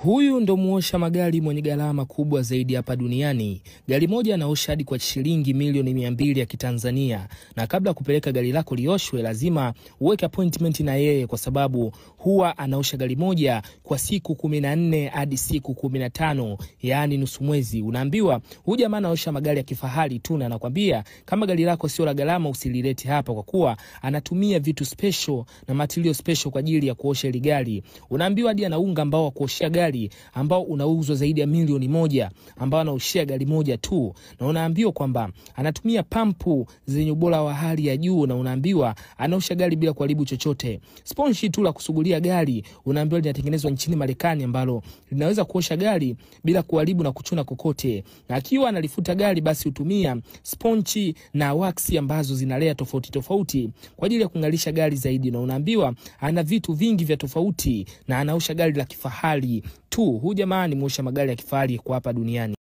Huyu ndo muosha magari mwenye gharama kubwa zaidi hapa duniani. Gari moja anaosha hadi kwa shilingi milioni 200 ya Kitanzania. Na kabla kupeleka gari lako lioshwe lazima uweke appointment na yeye, kwa sababu huwa anaosha gari moja kwa siku 14 hadi siku 15, yaani nusu mwezi. Unaambiwa huyu jamaa anaosha magari ya kifahari tu, na anakuambia kama gari lako sio la gharama usililete hapa, kwa kuwa anatumia vitu special na material special kwa ajili ya kuosha ile gari. Unaambiwa hadi ana unga ambao wa kuoshea gari ambao unauzwa zaidi ya milioni 1, ambao anaoshea gari moja tu. Na unaambiwa kwamba anatumia pampu zenye ubora wa hali ya juu, na unaambiwa anaosha gari bila kuharibu chochote. Sponge tu la kusugulia gari unaambiwa linatengenezwa nchini Marekani, ambalo linaweza kuosha gari bila kuharibu na kuchuna kokote. Na akiwa analifuta gari basi hutumia sponge na wax ambazo zinalea tofauti tofauti kwa ajili ya kung'arisha gari zaidi. Na unaambiwa ana vitu vingi vya tofauti na anaosha gari la kifahari tu. Huyu jamaa ni muosha magari ya kifahari kwa hapa duniani.